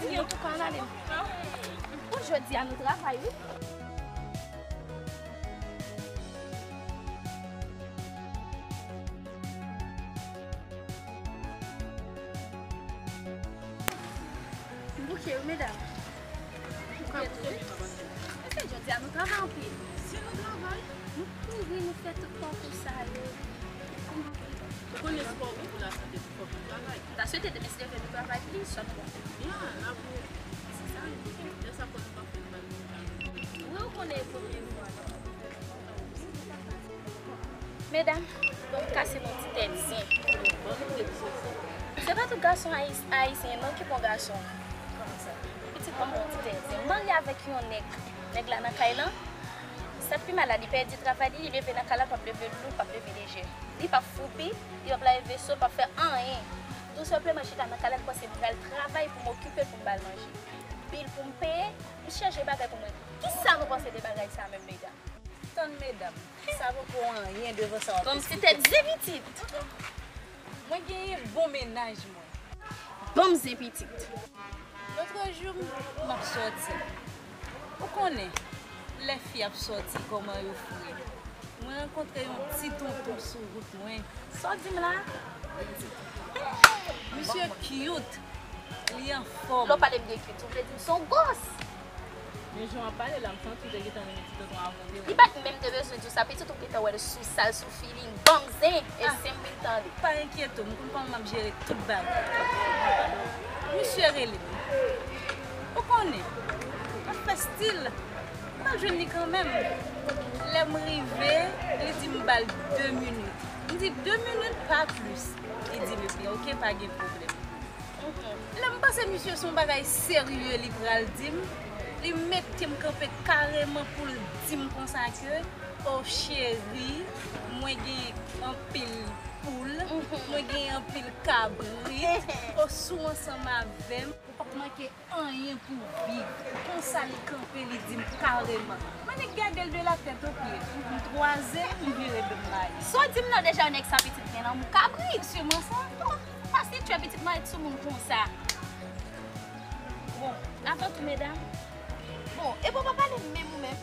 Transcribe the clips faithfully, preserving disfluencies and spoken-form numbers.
Di antouka, ann ale. Pou jodi a, nou travay, wi. M bouke, wi, medam. Ou ka bouke, wi. Mesye, jodi a, nou travay anpil. Si nou travay. Nou kouri, nou fè tout pakou sa yo. Ou konnen spò bon pou lasante, fòk nou travay. M ta swete demen se leve nou travay plis, sa nou konn. Byen, n ap wè. Se sa nou gen. Lè sa fò nou pa fè nou pa gen. Wi, ou konnen e premye fwa la. Medam, bon, m kase nou ti tèt zen. Se pa tout gason ayis-, ayisyen non ki bon gason. Pitit mwen bon ti tèt zen. M marye avèk yon nèg. Nèg la nan kay lan. Sa k pi mal la, li pèdi travay li, li leve nan kay la, l p ap leve lou, l p ap leve lejè. Li p ap foupi, li p ap lave veso, l p ap fè anyen. Tou senpleman chita nan kay la, li panse m pral travay pou m okipe l, pou m ba l manje. Bil pou m peye, m chanje bagay pou mwen. Kisa nou panse de bagay sa menm, medam? Tann medam, sa poko anyen devan sa w ap eksplike. Kòmsi tèt zen pitit. Mwen genyen bon mennaj mwen. Ban m zen pitit. Lotrejou, m ap sòti. Ou konnen, lè fi ap sòti, kòman yo fre. Mwen rankontre yon ti tonton sou wout mwen. Sa w di m la? Misye cute, li anfòm. Lè w pale m de cute, ou vle di m se yon gwòs? Men jan w ap pale la, m santi w te gentan renmen ti tonton avan w te wè. Li pa t menm te bezwen di w sa, pitit ou gentan wè l sou sa l sou feeling. Ban m zen, e zen m vin tande. Pa enkyete w, m konn kòman m ap jere tout bagay. Misye rele m. Ou konnen, m ap fè stil. M al jwenn li kanmenm. Lè m rive, li di m ba l de minit. M di de minit, pa plis. Li di m, ebyen, oke, pa gen pwoblèm. Lè m panse misye se yon bagay serye li pral di m, li mete m kanpe kareman pou l di m konsa ke, o cheri, mwen gen anpil poul, mwen gen anpil kabrit, o si w ansanm avè m, ou p ap manke anyen pou w viv. Konsa li kanpe, li di m kareman. M annik gade l de la tèt o pye. M kwaze, m vire do m bay. Sa w di m nan deja, nèg sa pitit gen lanmou kabrit. Siman sa. Bon, fasil tchwe pitit mwen et sou moun konsa. Bon, avan tou, medam. Bon, epi w pa pale m menm ou menm.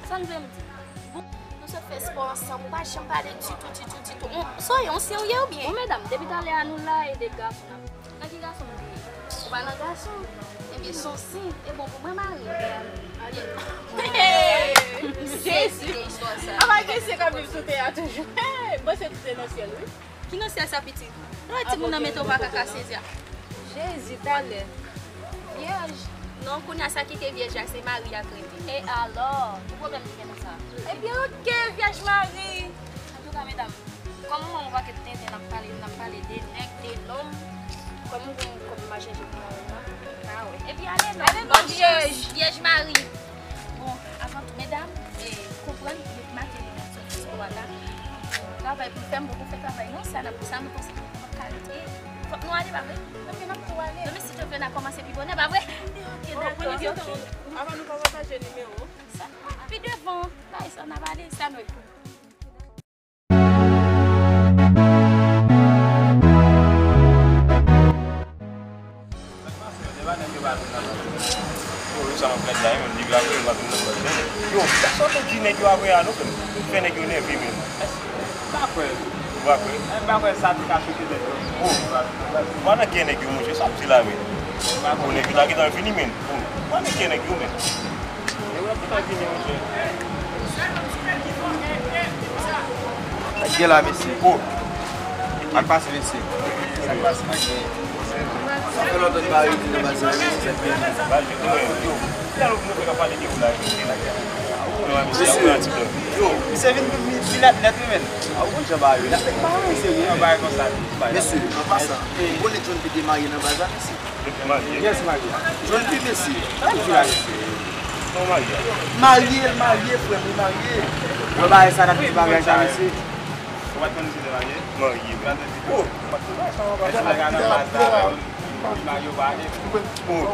Sa n vle m di? Bon, nou sot fè spò ansanm, ou pa janm pale ditou, ditou, ditou. Sa w ye, ou serye oubyen? Bon, medam, depi talè a nou la e de gason n ap Nan ki gason m te ye? Ou pa nan gason? Ebyen, se yon siy. E bon pou mwen, mari. Jezi! Apa gen siy k ap viv sou tè a toujou? Mwen se tout se nan syèl, wi. Ki nan syèl sa, pitit? Lè w di moun nan mete w pa ka ka sezi a. Jezi, talè. Vyèj. Non, kounye a sa ki te vyèj la, se mari a k rete. E alò? Ki pwoblèm ki gen nan sa? Ebyen, oke, Vyèj Mari. Antouka, medam, kòm manman w pa ket tenten, n ap pale, n ap pale de nèg, de nonm, kòm m gen yon kòb m a chèche pou mari m nan, m pa wè. Epi ale non, ale non, vyèj, vyèj mari. Bon, avan tou, medam, e, konprann, yo make li nan sòti sou wata. Travay pou fè, m poko fè travay non, sa n ap, sa nou panse ki nou p ap ka rete. Fòk nou ale, pa vre? Ebyen, n ap tou ale. Demen, si Dye vle, n a kòmanse pi bonè, pa vre? Oke, dakò. Avan nou pa pataje nimewo. Sa, pi devan, bagay sa, n ap ale, sa nou ye. Yo, sa nan plèd la, yo, nèg la, yo, yo, sa w te di nèg yo apre a, non, frè m? Fè nèg yo nève, men. M pa kwè. Ou pa kwè? M pa kwè sa te ka choke nèg yo. Oh. Pandan gen nèg yo, monchè, sa w ap di la, men. Bon, nèg yo la gentan vini, men. Bon, pandan gen nèg yo, men. Nèg yo ap gentan vini, monchè. Sa k gen la, mesye? Oh. Al pase, mesye. Sa k pase? Sa fè lontan n pa redi nan baz la, mesye, sa k gen. Baz, yo, yo. Sa nou, nou fè k ap pale de ou la, yo, de la. Mesye, yo, misye vin, vin, vin nèt, nèt, wi, men. A, ou konn jan bagay yo, n ap fè bagay serye. Yon bagay konsa, wi. Mesye, an pasan, ou konnen John P te marye nan baz la, mesye? Yes, marye. John P, mesye. Sa l di la, mesye? Marye, l marye, frè m, li marye. Wè bagay sa, n ap di bagay sa, mesye. Ou pa t konn misye te marye? Marye, men. Oh! Ou pa t konn bagay sa, papa? Bon,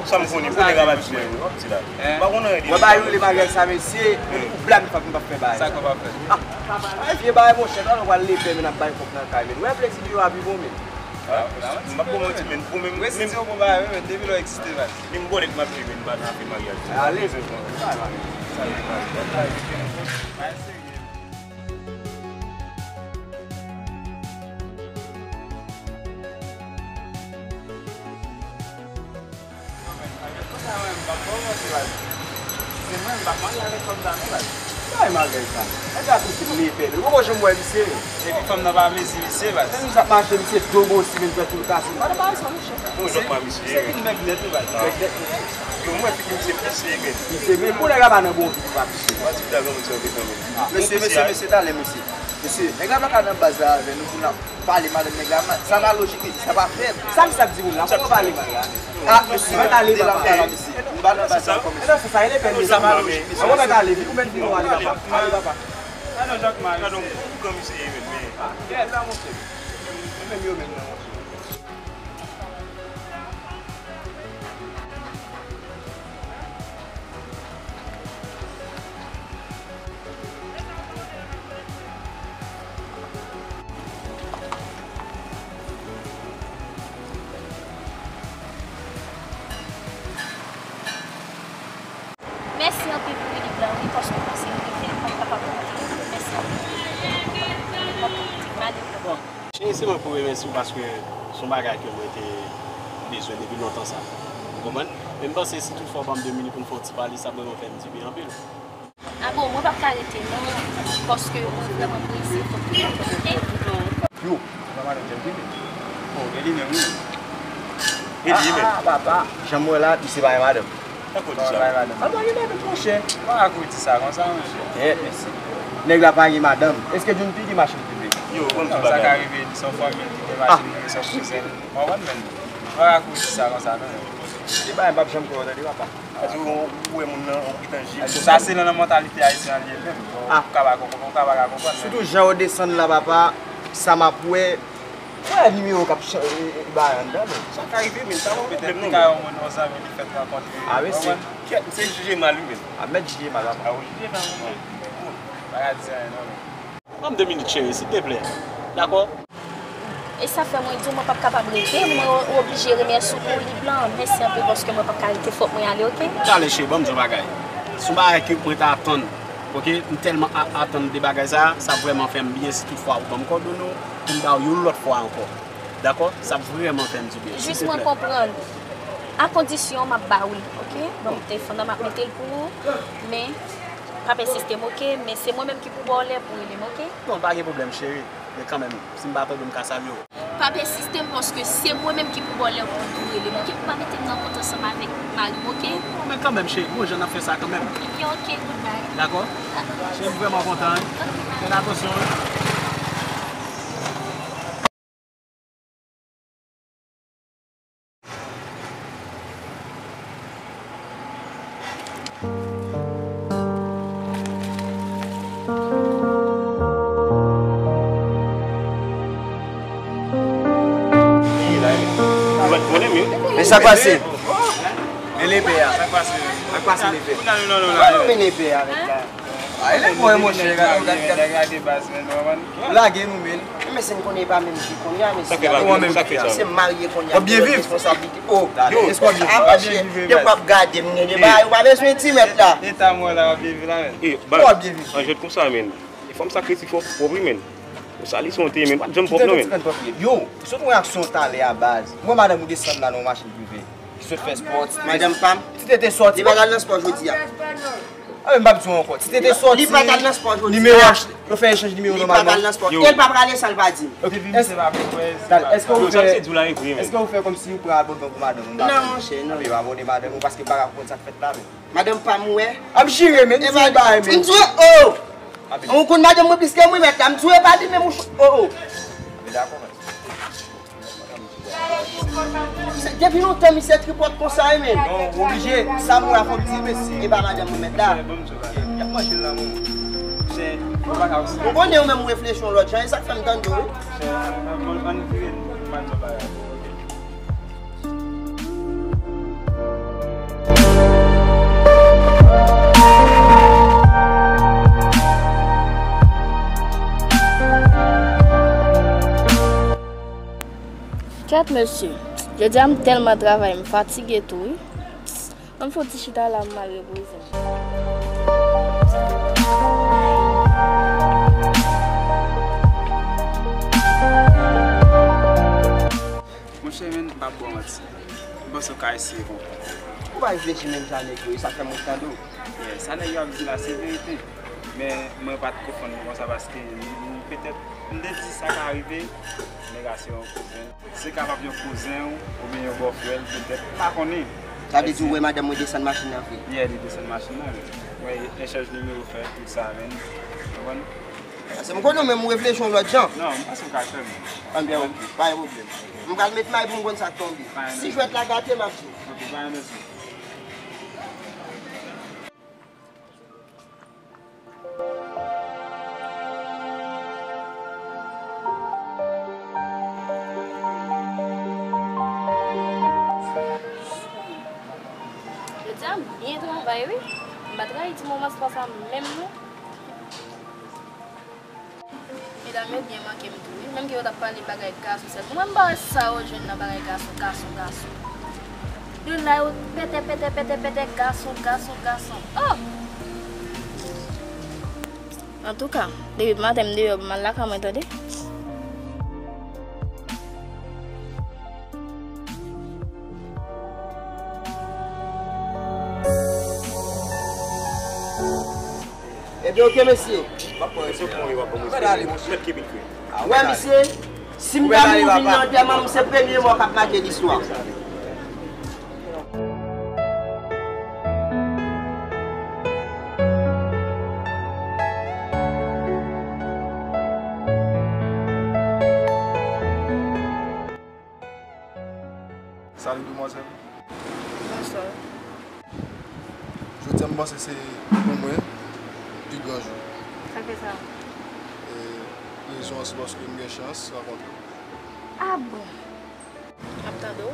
sa m konnen, pou nèg la pa di mwen, w ap di la. M pa konn anyen de. Wè bagay yo rele bagay sa, mesye, men pou blag, fòk nou pa fè bagay sa. Sa k w ap fè? Ah, vye bagay, monchè, talè w pral lepè, men n ap bay kòb nan kay, men. Wè plezi yo a pi bon, men. M ap ba w manti, men, ou menm, menm, si w bon bagay, men, depi lè w egziste, baz. Menm bòlèt m ap jwe, men, m pa nan afè maryaj. Ale, men, bon, sa va. Sa va. Ay, malgre sa. Nèg la tou ti bliye pèl. Ou poko janm wè misye. Epi fanm nan pa vle di misye, baz. Lè nou t ap mache, misye do bosi, vin fè tou l kase. Pa nan bagay sa, monchè. Bon, jòt pa misye. Misye vin nèg nèt, wi, baz. Nèg nèt, monchè. Yo, mwen, fi misye pise, men. Misye, men, pou nèg la pa nan bon vi, li pa pise. Mwen di, dagan, misye, ok, kanmenm. Mesye, mesye, mesye, talè, mesye. Mesye, nèg la pa ka nan baz la avè nou pou n ap pale madanm nèg la, sa pa lojik, li di, sa pa fèt. Sa misye ap di moun la, kòman pale mal la? Ah, mesye, mwen ale, papa. M pa nan baz sa ankò, mesye. E non, se sa, rele pè, mesye. Sa pa lojik, mesye. Mwen mèt ale, vin, ou mèt vin, ou ale, papa. Ale, papa. Gadon, gadon, koukan misye ye, men. Ah, kèt la, monchè. Mwen menm yo menm nan, monchè. Mèsi anpil pou li blan, wi, paske m panse m rive, m pa t kapab moute. Mèsi anpil. M ap moute, m ale. Bon, cheri, se mwen pou remèsye w paske se yon bagay ke mwen te bezwen depi lontan sa. Ou konprann? Men m panse si toutfwa w ban m de minit pou n fè yon ti pale, sa ap vrèman fè m dibyen anpil. Ah bon, mwen p ap ka rete non, paske mwen vrèman prese, fòk mwen fè, oke? Yo, se pa madanm John Privé? Oh, e li menm, wi. E li menm. Ah, papa, jan m wè la, misye pa gen madanm. Tankou w di sa? Papa gen madanm, monchè. Kòman ou di sa konsa, monchè? Kèt, mesye. Nèg la pa gen madanm. Èske John P gen machin prive? Yo, bon, sa ka rive, se yon fanmi ki gen machin prive, se yon kouzen. Ou konprann, men. Kòman ou di sa konsa, non? E bagay m p ap janm kwè w, tande, papa. Paske ou, ou wè moun nan, ou gentan jije. Sa se nan, nan mantalite ayisyen an li ye menm. Ou ka pa konprann, ou ka pa ka konprann, men. Sitou jan w desann la, papa, sa m ap wè, Wè nimewo k ap chan-, e, e, bay anndan, men. Sa ka rive, men sa pa pwoblèm, non, men. Petèt li ka yon moun, yon zanmi li fèt rankontre. Ah, wi, se. Kèt, se jije mal, wi, men. A, mèt jije mal, papa. A, wi, jije mal, wi, men. Bon, pa ka di anyen, non, men. Ban m de minit, cheri, silteplè. Dakò? E sa fè mwen di w mwen p ap kapab rete, mwen o-, oblije remèsye w pou li blan. Mèsi anpil paske mwen p ap ka rete, fòk mwen ale, oke? Talè, cheri, ban m di w yon bagay. Se yon bagay ke mwen t atann. Oke, m tèlman a-, atann de bagay sa, sa ap vrèman fè m byen si toutfwa ou ban m kòdone w pou m ba w youn lòt fwa ankò. Dakò? Sa ap vrèman fè m dibyen. Jis mwen konprann. A kondisyon m ap ba w li, oke? Ban m telefòn nan, m ap mete l pou ou. Men, pa pèsiste m, oke? Men se mwen menm ki pou ba w lè pou w rele m, oke? Bon, pa gen pwoblèm, cheri. Men kanmenm, si m pa tande w, m ka salye w. Pa pèsiste m paske se mwen menm ki pou ba w lè pou w rele m, oke? Pou pa mete m nan kont ansanm avèk mari m, oke? Non, men kanmenm, cheri, bon jan n ap fè sa kanmenm. Oke, oke, goodbye. Dakò? Cheri, m vrèman kontan, wi. Fè atansyon, wi. Men sa k pase? Men lepè a. Sa k pase? Sa k pase lepè? Ou pa nonmen lepè a avèk la. Ay, lè mwen, monchè, gade, gade, gade baz, men, ou konprann? Lage nou, men. Men se n konnen e pa menm vi kounye a, men se marye kounye a, gen lòt responsablite. Oh, èske w ap byen viv? Depi w ap gade m, gen de bagay ou pa bezwen di, mèt la. Eta m wè la, w ap byen viv la, men. Ou ap byen viv? An jwèt konsa, men. Fò m sakrifiye w pwòp wi, men. Ou sa li se yon te, men pa t janm pwòp non, men. Yo, sot wè aksyon talè a baz. Mwen madanm ou desann la nan yon machin prive. Ki sot fè spò, ti te, madanm pa m, ti te, te sòti. Li pa t al nan spò jodi a. A, men m p ap di w ankò. Ti te, te sòti. Li pa t al nan spò jodi a. Nimewo a ch-, yo fè echanj nimewo nòmalman. Li pa t al nan spò. E l pa prale san l pa di m. Èske ou fè, èske ou fè kòmsi ou pran abòdman pou madanm ou? Non, monchè, non. Abòdman pou madanm ou paske m pa ka konprann sa k fèt la, men. Madanm pa m, ou wè. Ap jire, men, di bagay, men. M di w, oh! Ou konn madanm mwen plis ke mwen, mèt la. M di w, e pa li menm, ou, oh, oh. Dakò, mèt. Depi lontan, misye tripòt konsa, wi, men. Non, ou oblije. Sa m wè a, fò m di, mesye. E pa madanm mwen, mèt la. Y ap manje l nan moun. Ou konnen, ou menm, ou reflechi yon lòt jan, e sa k fè m tande w, wi. Mesye, jodi a m tèlman travay, m fatige tou, wi. Ann fè yon ti chita la, m al repoze m. Monchè, men, m p ap ba w manti. M panse w ka eseye bon. Ou pa reflechi menm jan nèg yo ye, sa fè m ret tande w. Yeah, sa nèg yo ap di la, se verite. Men mwen pa t konprann li konsa paske m, m, petèt, m te di sa ka rive, nèg la se yon kouzen. Se kapab yon kouzen w oubyen yon bòfrè l, petèt, m pa konnen. Sa vle di ou wè madanm mwen desann machin nan vre? Yeah, li desann machin nan vre. Mwen echanj nimewo fè, tout sa, men. Ou konprann? Paske m konnen w menm ou reflechi yon lòt jan. Non, m panse w ka fè m. Anben, ok, pa gen pwoblèm. M pral met may pou m konn sa k tonbe. Si jwèt la gate, m ap di w. Ok, pa gen pwoblèm. Jodi a m byen travay wi. M pa t rayi ti moman swa sa menm non. Medam yo byen manke m tou wi. Menm ke yo t ap pale bagay gason sèlman. Mwen m pa wè sa yo jwenn nan bagay gason, gason, gason. Yo la yo pètè, pètè, pètè, pètè, gason, gason, gason. Oh! Antouka, depi maten m deyò, m al lakay mwen tande. Ebyen, oke, mesye. Wè, misye, si m ta mouri nan antèman m, se premye mò k ap make listwa. Salut, demoiselle. Bonsoir. Jodi a, m panse se pou mwen pi gran jou. Sa k fè sa? E rezon an se paske m gen chans rankontre w. Ah bon? M ap tande w.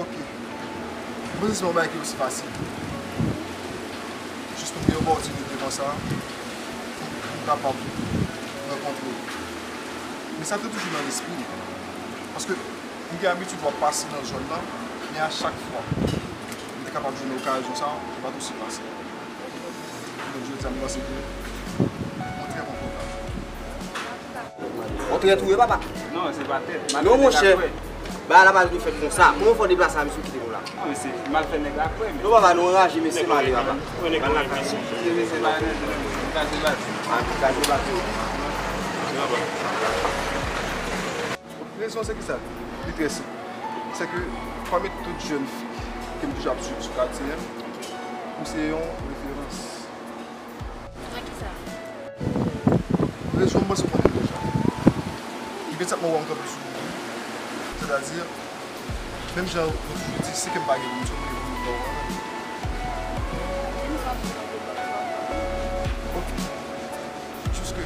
Ok. M panse se yon bagay ki osi fasil. Jis pou m gen opòtinite konsa, pou m kapab rankontre w. Men sa te toujou nan lespri m. Paske m gen abitid w ap pase nan zòn nan, men a chak fwa m te kapab jwenn okazyon sa, li pa t osi fasil. Donk, jodi a, m panse ke yon trè bon pwogram. Yon trèt ou ye, papa? Non, se pa trèt. Non, monchè. Bagay la pa dwe fèt konsa. Kòman fè w deplase a, misye kite nou la? Non, men se mal fè nèg la kwè, men. Non, papa, nou anraje, mesye, m ale, papa. Al nan kay. Al nan kay, se baz. Rezon se kisa? Li trè senp. Se ke pami tout jèn fi ke m toujou ap swiv sou katye a, ou se yon referans. Nan kisa? Rezon m panse w konnen deja. Imedyatman w wè m kanpe sou ou, sètadi, menm jan nou toujou di, si ke m pa gen moun, se ou ki gen moun nan. Ok. Jis ke,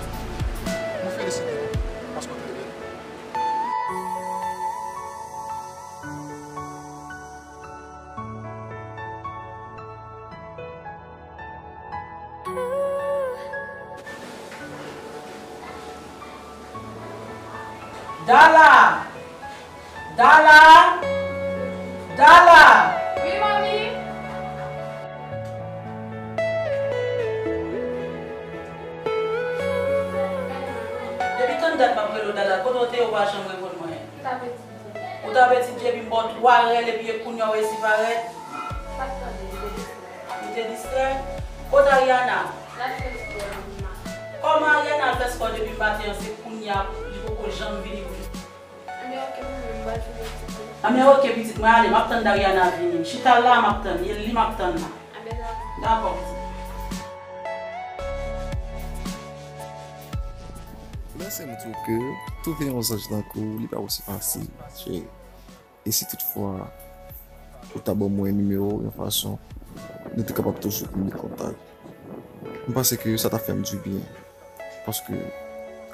mwen felisite w, paske w trè bèl. Dala! Dala! Dala! Wi, manmi? Depi tann dat m ap rele w Dala, kote w te ye w pa janm reponn mwen? M t ap etidye. Ou t ap etidye epi m ba w twa rèl epi e kounye a w resi parèt? M pa t tande, m te distrè. Ou te distrè? Kote Ariana? L al fè spò li menm. Kòman Ariana al fè spò depi maten an, se kounye a li poko janm vini pou li? Anben, oke, manmi, m pral fini etidye. Anben, oke, pitit, mwen ale, m ap tann Dariana vini. Chita la, m ap tann li, li m ap tann la. Anben, dakò. Dakò, pitit. Lèse m di w ke twouve yon zanj tankou w, li pa osi fasil, cheri. E si toutfwa ou ta ban mwen nimewo w yon fason nou te kapab toujou kenbe kontak, m panse ke sa ta fè m dibyen. Paske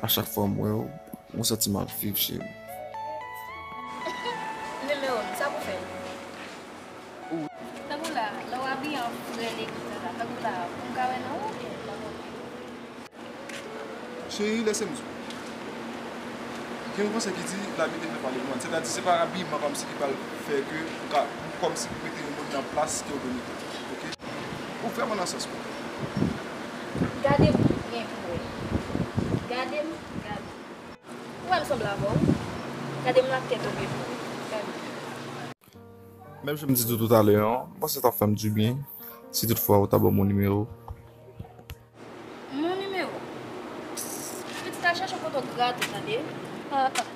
a chak fwa m wè w, m santi m ap viv, cheri. Nimewo m, sa pou fè? Tankou la, lè w abiye an frè legliz la, tankou la, pou m ka wè non w oubyen? Cheri, lèse m di w. Gen yon konsèy ki di, labi te fè pale l. Sètadi, se pa abiman kòmsi ki pral fè ke ou ka, kòmsi pou mete yon moun nan plas ke w vle mete. Oke? Ou fè mwen nan sans mwen. Gade m byen pou wè. Gade m, gade. Ou wè m sanble avè w? Gade m nan tèt ou byen pou wè. Gade. Menm jan m di w toutalè an, m panse t ap fè m dibyen si toutfwa ou ta ban m yon nimewo. Mon nimewo? Pitit, al chèche yon kote w grate, tande? Ah, ah.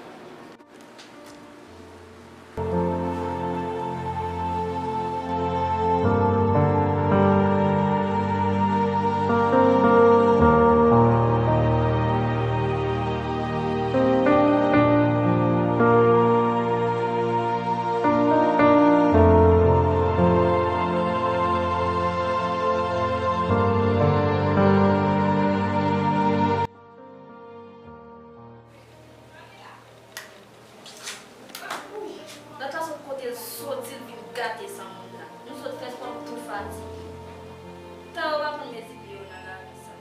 Lòt la sot kote l soti, l vin gate san moun la. Nou sot fè spò, nou tou fatige. Tan yo pa konn mezi pye yo nan lavi sa.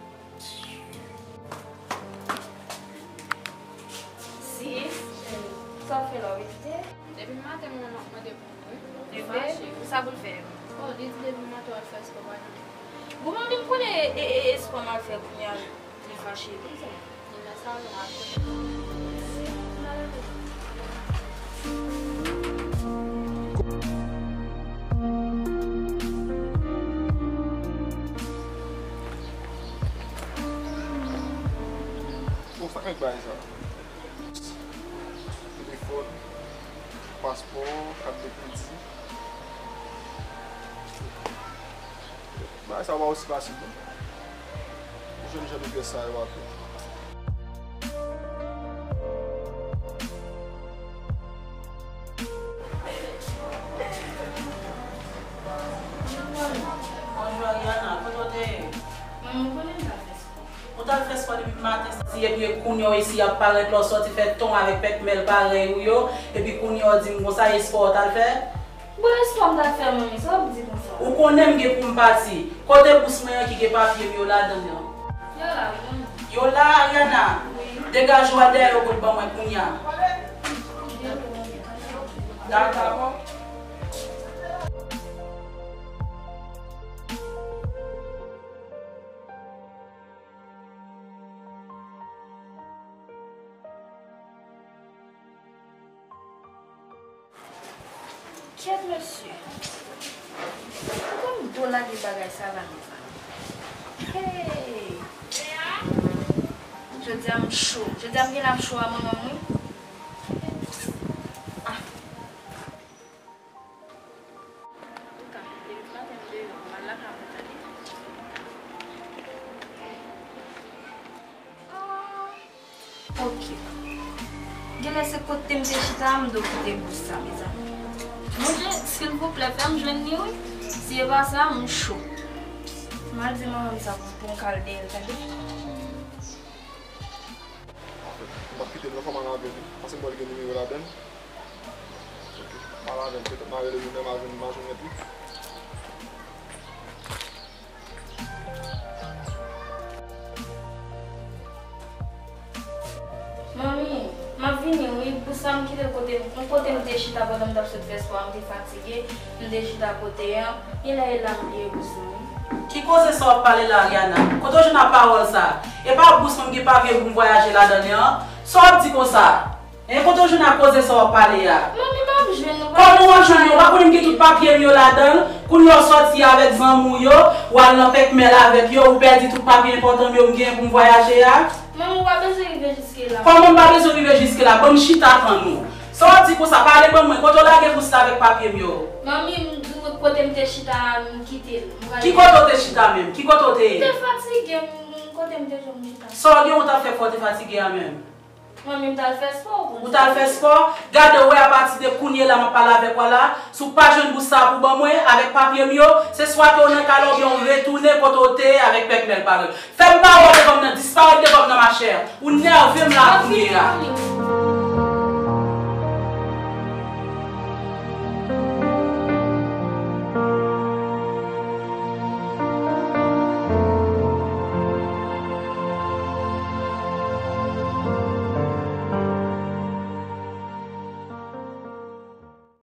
Sis, sa w ap fè la, w medite? Depi maten, mwen ap mande pou ou, wi. Ou fache. Sa pou l fè? Oh, li di depi maten w al fè spò, pa nan. Bon, manmi, m konnen e, e, e, spò m al fè kounye a. Li fache konsa. Li nan salon apre. Bon, sa k nèk bagay sa? Telefòn, paspò, kat de kredi. Bagay sa pa osi fasil non. Ou jwenn jan de pyès sa yo ap fè. Bonjou, Ariana, kote w te ye? Manman, konnen m t ap fè spò. Ou t al fè spò depi maten sa, epi kounye a w isi ap parèt la, w sòti fè ton avèk pèkmèl parèy ou yo, epi kounye a w di m konsa, e spò w t al fè? Bon, e spò m t al fè, manmi, sa w ap di konsa? Ou konnen m gen pou m pati. Kote bous mwen an ki gen papye m yo ladan l yo? Yo la, wi, manmi. Yo la, Ariana? Wi. Degaje w al dèyè yo kot ban mwen kounye a. Dakò. Kèt mesye. Kòm do lage bagay sa la menm la. Hey! Jodi a m cho. Jodi a m gen la m cho a manman m wi. Ah. Antouka, depi maten m deyò, m al lakay mwen tande. Ah. Ok. Genlè se kote m te chita a m dwe kite bous sa, mezanmi. Bondye, silvouplè, fè m jwenn li, wi. Si e pa sa, m cho. M al di manman m sa pou, pou m ka al dèyè l, tande. Anfèt, m p ap kite l non, fò m al avè l, wi. Paske m wè l gen nimewo ladan l. Ok, m al avè l, petèt m a rele jounen, m a jwenn, m a jwenn nèt, wi. Manmi, m ap vini wi, bous sa m kite l kote m, kote m te chita pandan m t ap sot fè spò a, m te fatige, m te chita kote an, genlè e la m bliye bous lan wi. Ki koze sa w ap pale la, Ariana? Kote w jwenn ak pawòl sa? E pa bous mwen m gen papye pou m vwayaje ladan li an? Sa w ap di konsa? Hein, kote w jwenn ak koze sa w ap pale a? Manmi, m ap jwenn nou. Kòman w ap jwenn yo? Ou pa konnen m gen tout papye m yo ladan l? Kounye a w sòti avèk zanmi w yo, w al nan pèkmèl avèk yo, ou pèdi tout papye enpòtan m yo m genyen pou m vwayaje a? Manmi, ou pa bezwen rive jiske la. Kòman m pa bezwen rive jiske la? Ban m chita tann ou. Sa w ap di konsa? Pale ban mwen. Kote w lage bous la avèk papye m yo? Manmi, m di w kote m te chita a, m kite l. M pral... Ki kote w te chita menm? Ki kote w te ye? M te fatige, m, kote m te jwenn m chita. Sa w gen w t ap fè fò w te fatige a menm? Manmi, m t al fè spò, ou konn. Ou t al fè spò? Gade, w wè, apati de kounye la m ap pale avèk w la, si w pa jwenn bous sa a pou ban mwen, avèk papye m yo, se swa ke w nan kay la oubyen w retounen kote w te ye avèk pèkmèl parèy. Fè m pawòl devan m nan, disparèt devan m nan, machè. Ou nève m la kounye a.